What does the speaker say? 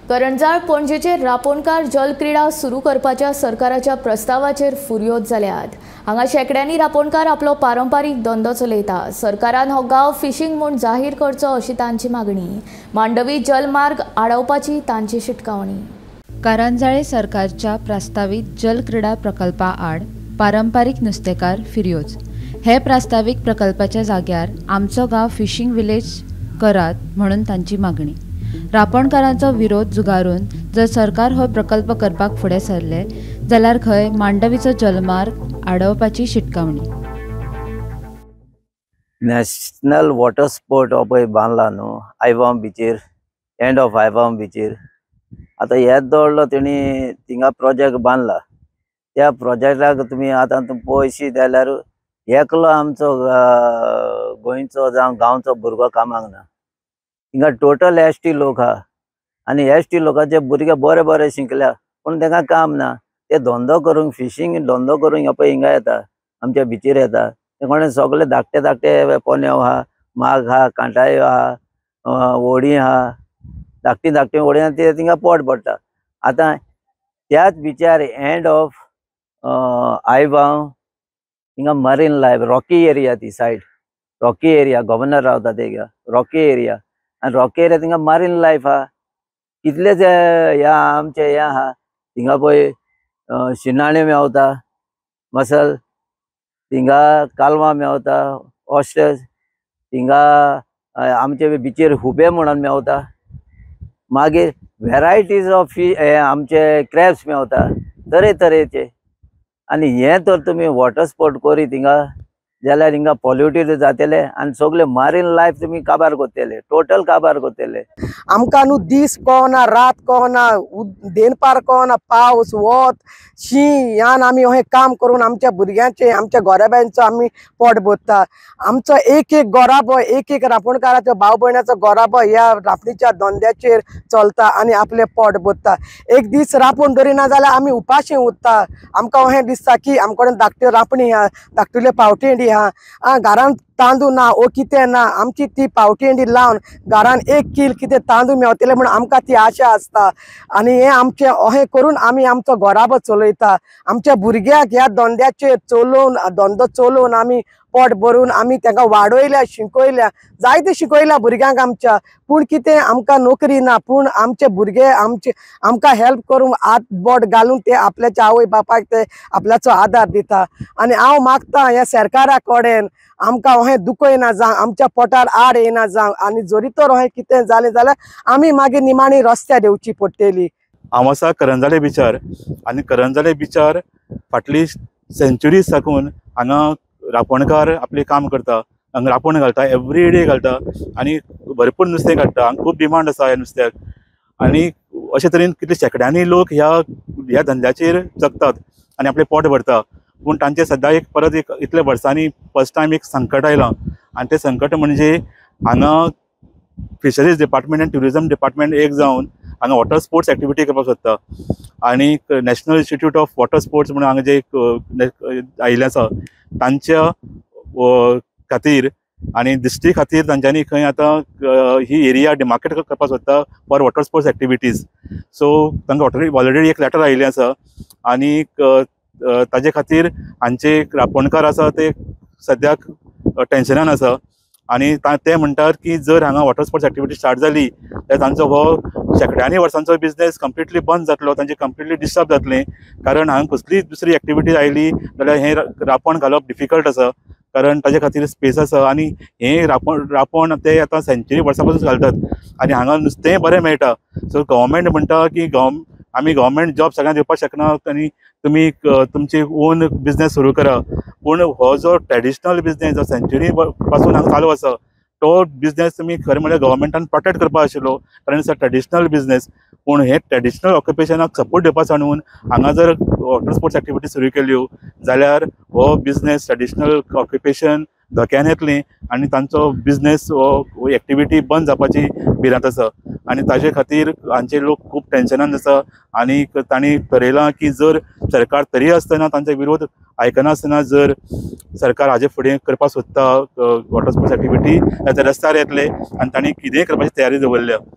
करंजाळ पणजेचेर रापोणकार जलक्रीडा सुरू करपाच्या सरकाराच्या प्रस्तावाचेर फुर्योज जाल्यात। हांगा शेंकड्यांनी रापोणकार आपलो पारंपारीक धंदो चलयता। सरकारान हो गांव फिशींग म्हूण जाहीर करचो अशी तांची मागणी। मांडवी जलमार्ग आडोवपाची तांची शिटकावणी। करंजाळे सरकारच्या प्रस्तावीत जलक्रीडा प्रकल्पा आड पारंपारीक नुस्तेकार फिर्योज। हे प्रस्तावीत प्रकल्पाच्या जाग्यार आमचो गांव फिशींग विलेज करात म्हणून तांची मागणी। रापणकारांचो विरोध जुगारून जर सरकार हो प्रकल्प करपाक फुडें सरले जाल्यार खंय मांडवीचो जलमार्ग आडोवपाची शिटकावणी। नॅशनल वॉटर स्पोर्ट हो पळय बांदला न्हू आयवाम बिचीर, एंड ऑफ आयवाम बिचीर। आतां हेच दवरलो तेणी थिंगा प्रोजेक्ट बांदला। त्या प्रोजेक्टाक तुमी आतां पळयशी जाल्यार एकलो आमचो गोंयचो जावं गांवचो भुरगो कामाक ना। हिंगा टोटल एस टी लोक आहा आनी एस टी लोकांचे भुरगे बरे बरे शिकल्या पूण तांकां काम ना। ते धंदो करूंक फिशींग धंदो करूंक पळय हिंगा येता, आमच्या बिचीर येता। ते कोणे सगळे धाकटे धाकटे पोनेव आहा, माग आहा, कांटायो आहा, होडी आहा, धाकटी धाकटी होडी आहा, ते थिंगा पोट पडटा। आतां त्याच बिचार एंड ऑफ आयबांव हिंगा मरीन लायफ रॉकी एरिया, ती सायड रॉकी एरिया, गव्हर्नर रावता ते रॉकी एरिया आनी रॉकी एरिया थिंगा मरीन लायफ आहा। कितलेच ह्या आमचे हे आहा थिंगा पळय शिनाण्यो मेवता, मसल थिंगा कालवां मेवता, ऑस्टर्स थिंगा आमचे बिचीर हुबे म्हणून मेवता। मागीर वेरायटीज ऑफ फीश आमचे क्रॅब्स मेवता तरेतरेचे। आनी हें तर तुमी वॉटर स्पोर्ट करी थिंगा जाल्यार हिंगा पॉल्युटेड जातले आनी सगळे मारीन लायफ तुमी काबार करतले, टोटल काबार करतले। आमकां न्हू दीस कळना, रात कळना, देनपार कळना, पावस वत शीं ह्यान आमी अहें काम करून आमच्या भुरग्यांचे आमच्या गोराब्यांचो आमी पोट भरता। आमचो एक एक गोराबो, एक एक रापणकाराचो भाव भयणाचो गोराबो ह्या रापणीच्या धंद्याचेर चलता आनी आपलें पोट भरता। एक दीस रापून दवरिना जाल्यार आमी उपाशी उरता। आमकां अहें दिसता की आमचे कडेन धाकट्यो रापणी आहा, धाकटुल्यो पावटेंडी आहा, घरान तांदूळ ना ओ कितें ना, आमची ती पावटेंडी लावन घरान 1 कील कितें तांदूळ मेवतले म्हूण आमकां ती आशा आसता। आनी हें आमचें अहें करून आमी आमचो घराबो चलयता। आमच्या भुरग्यांक ह्या धंद्याचेर चलोवन, धंदो चलोवन आमी पोट भरून आमी तांकां वाडयल्या, शिकयल्या, जायते शिकयल्या भुरग्यांक आमच्या। पूण कितें आमकां नोकरी ना, पूण आमचे भुरगे आमचे आमकां हेल्प करून हात बोट घालून ते आपल्याच्या आवय बापायक ते आपल्याचो आदार दिता। आनी हांव मागता ह्या सरकारा कडेन आमकां अहें दुखयना जावं, आमच्या पोटार आड येना जावं, आनी जरी तर अहें कितें जालें जाल्यार आमी मागीर निमाणी रस्त्यार येवची पडटली। हांव आसा करंजाळे बिचार आनी करंजाळे बिचार फाटली सेंचुरीज साकून हांगा रापणकार आपलें काम करता, हांगा रापण घालता, एवरी डे घालता आनी भरपूर नुस्तें काडटा। हांगा खूब डिमांड आसा ह्या नुस्त्याक आनी अशे तरेन कितले शेंकड्यांनी लोक ह्या ह्या धंद्याचेर जगतात आनी आपलें पोट भरता। पूण तांचे सद्या एक परत एक इतल्या वर्सांनी फर्स्ट टायम एक संकट आयलां आनी तें संकट म्हणजे हांगा फिशरीज डिपार्टमेंट आनी ट्युरिजम डिपार्टमेंट एक जावन हांगा वॉटर स्पोर्ट्स एक्टिविटी करपाक सोदता आनी national institute of water sports म्हणून हांगा जे एक आयिल्लें आसा तांच्या खातीर आनी दिश्टी खातीर तांच्यांनी खंय आतां ही एरिया डिमार्केट करपाक सोदता for water sports activities. So तांकां ऑलरेडी एक लेटर आयिल्लें आसा आनी ताजे खातीर हांचे रापणकार आसा ते सद्याक टेन्शनान आसा आनी ते म्हणटात की जर हांगा वॉटर स्पोर्ट्स एक्टिविटी स्टार्ट जाली जाल्यार तांचो हो शेंकड्यांनी वर्सांचो बिजनेस कंप्लिटली बंद जातलो, तांचे कंप्लिटली डिस्टर्ब जातलें। कारण हांगा कसलीय दुसरी एक्टिविटी आयली जाल्यार हें रापण घालप डिफिकल्ट आसा, कारण ताजे खातीर स्पेस आसा आनी हें रापण ते आतां सेंचुरी वर्सां पासून घालतात आनी हांगा नुस्तेंय बरें मेळटा। सो गव्हर्मेंट म्हणटा की आमी गव्हर्मेंट जॉब सगळ्यांक दिवपाक शकना आनी तुमी तुमची ओन बिजनेस सुरू करा, पूण हो जो ट्रेडिशनल बिजनेस जो सेंचुरी पासून हांगा चालू आसा तो बिजनेस तुमी खरें म्हणल्यार गव्हर्मेंटान प्रोटेक्ट करपाक आशिल्लो, कारण it's a traditional business. पूण हे ट्रेडिशनल ऑक्युपेशनाक सपोर्ट दिवपा सांडून हांगा जर वॉटर स्पोर्ट्स एक्टिविटी सुरू केल्यो जाल्यार हो बिजनेस ट्रेडिशनल ऑक्युपेशन धोक्यान येतलें आनी तांचो बिजनेस हो एक्टिविटी बंद जावपाची भिरांत आसा आनी ताजे खातीर हांचे लोक खूब टेन्शनान आसा आनी तांणी ठरयलां की जर सरकार तरी आसतना तांचे विरोध आयकनासतना जर सरकार हाजे फुडें करपाक सोदता वॉटर स्पोर्ट्स एक्टिविटी जाल्यार रस्त्यार येतले आनी तांणी कितेंय करपाची तयारी दवरल्या।